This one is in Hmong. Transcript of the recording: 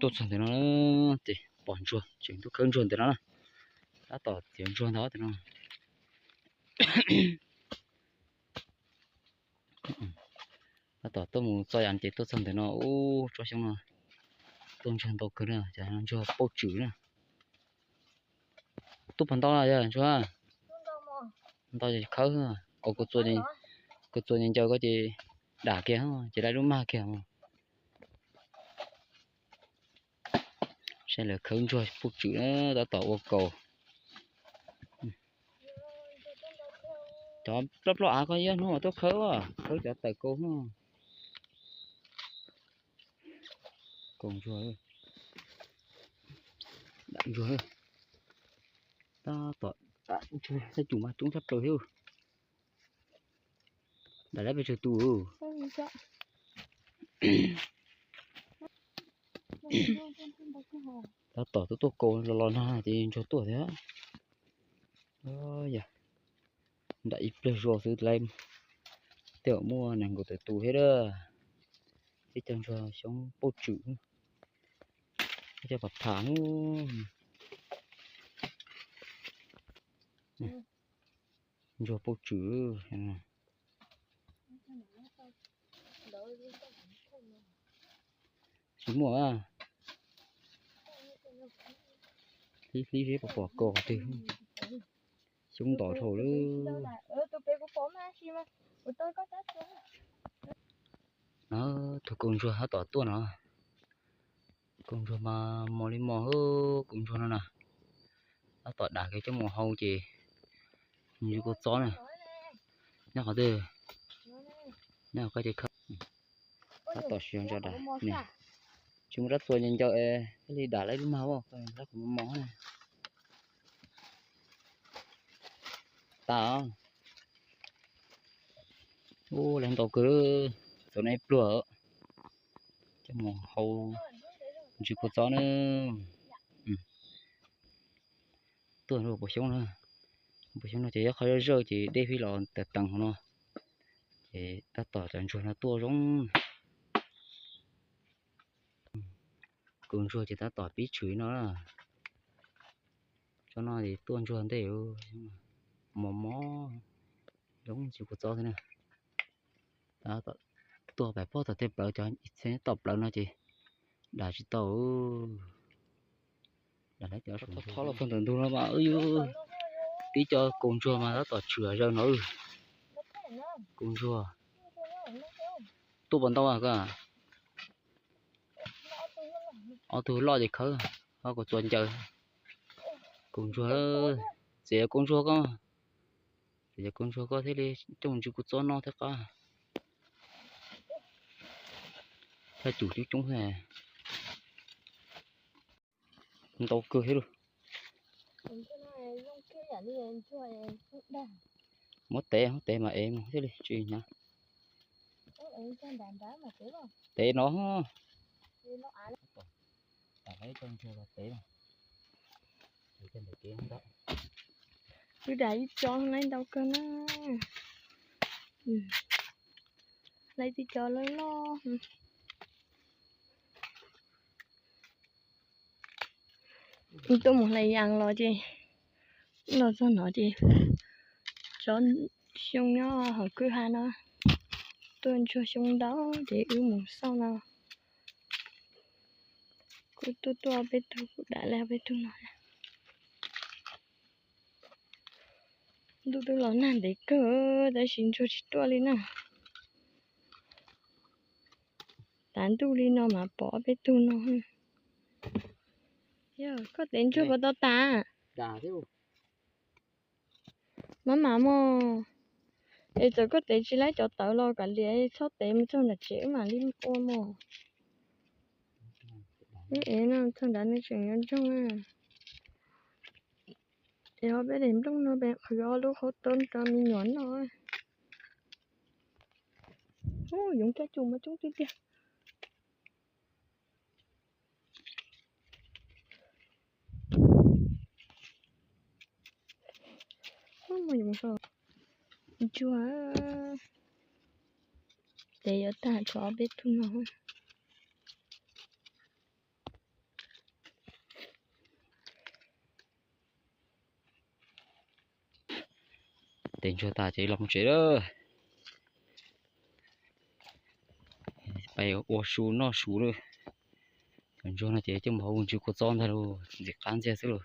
Tuaj txog ntawm no ces pom ntsuag, tseem tuaj khawb ntsuag ntawm no na. Tab tom txiav ntsuag ntawm no. Tab tom tuaj mus txog yam ces tuaj txog ntawm no, ub, tsob xyoob no tuaj ntsuag ntau kawg na, cas ntsuag pauj tswm na. Tuaj puas ntau na yog ntsuag? Ntau ces khawb, kuv txuas ncaws koj ces dam kiag, ces lawv lub mag kiag. Saib lawv khawb ntsuag pauj tswm na, tab tom ua kaus. Cov ploj ploj av koj ib hnub mas tuaj khawb, khawb cov tawm kaus no. Kaus ntsuag, dam ntsuag. Tab tom dam ntsuag, tej cum mas coob tshaj plaws thiab. Dam lawv pes tsawg tus? Tab tom tuaj tuaj kaus los los nag ces ntsuag tuaj thiab. Yog nram ib pliag zos xwb lawv tej zaum muaj nees nkaum tawm tus thiab. Tib co ntsuag xyoob pauj tswm, tib co pham pham. Ntsuag pauj tswm. Tsis muaj. Hlib hlib seb puas pom kaus twg. Xyoob ntos dhau lawm. Tus kaus ntsuag tab tom tuaj no. Kaus ntsuag mas mos li mos, kaus ntsuag no na. Tab tom dam kiag coj mus hau ces ntsw kua txob na. Nyob qhov twg? Nyob qhov koj ces khawb. Tab tom siv zog ntso dam. Tsis muaj rab txuas ncaws ncaws es thiaj li dam lawv lub mag, lawv kuv mos mos na. Tas. Ub, lawv ntau kawg, txaus no ib pluag. Coj mus hau ntsw kua txob na. Tuaj puas xyoob na. Puas xyoob no ces yog qhov zawj zawj ces dej pib los teev teev hauv no. Ces tab tom cov ntsuag no tuaj zoo. Kaus ntsuag ces tab tom pib tshwm no. Tsob no ces tuaj ntsuag ntej, mos mos, zoo ntsw kua txob thiab na. Tuaj pem pob tom tej plawv, cov ib txhia tom plawv no ces dam tsis tau. Dam lawv cov thob los txog ntawm ntug no mas wb tib co kaus ntsuag mas tab tom tshwm zaws no. Kaus ntsuag tuaj puas ntau koj? Ob tug loj ces khawb, ob kaus txuas ncaws. Kaus ntsuag, txiav kaus ntsuag koj, txiav kaus ntsuag koj thiaj li coj ntsw kua txob no thiab qab. Thaj cum coob coob thiab. Ntau kawg thiab lauj. Muab tev, muab tev mas ev mus thiaj li tsis hnyav. Tev no. Wb dam ib co laib ntau kawg na. Laib tib co loj loj. Tuaj mus hlais yas los ces los txog no ces tsob xyoob nyob hauv kwj ha no, tuaj ntsuag xyoob ntau ces wb mus xauj no. Kuj tuaj tuaj peb tug, kuj dam li peb tug no. Ntuj twb los nag ntev kawg tab sis ntsuag tsis tuaj li na. Tav ntuj li no mas pom peb tug no. Yog koj tev ntsuag puas tau tas? Maj mam mog, es txawm koj tev tsis laib cov tawv los kav liam, txhob tev mus txog nram tsev wb mam li ua mog. Wb ev no txog nrad nws tseem yuav ntsoog. Es ob peb daim nplooj no pem qhwv ob lub qhov tod rau me nyuam noj. Yoov caj cum mas coob tiag tiag. Ntsuag, ces yuav tag tshuav ob peb tug no. Tes ntsuag tas ces los mus tsev lawm. Pais ua su noj su lawm. Cov ntsuag no ces coj mus hauv ntsws kua txob ntag lauj, ntxim qab ntxiag xwb lauj.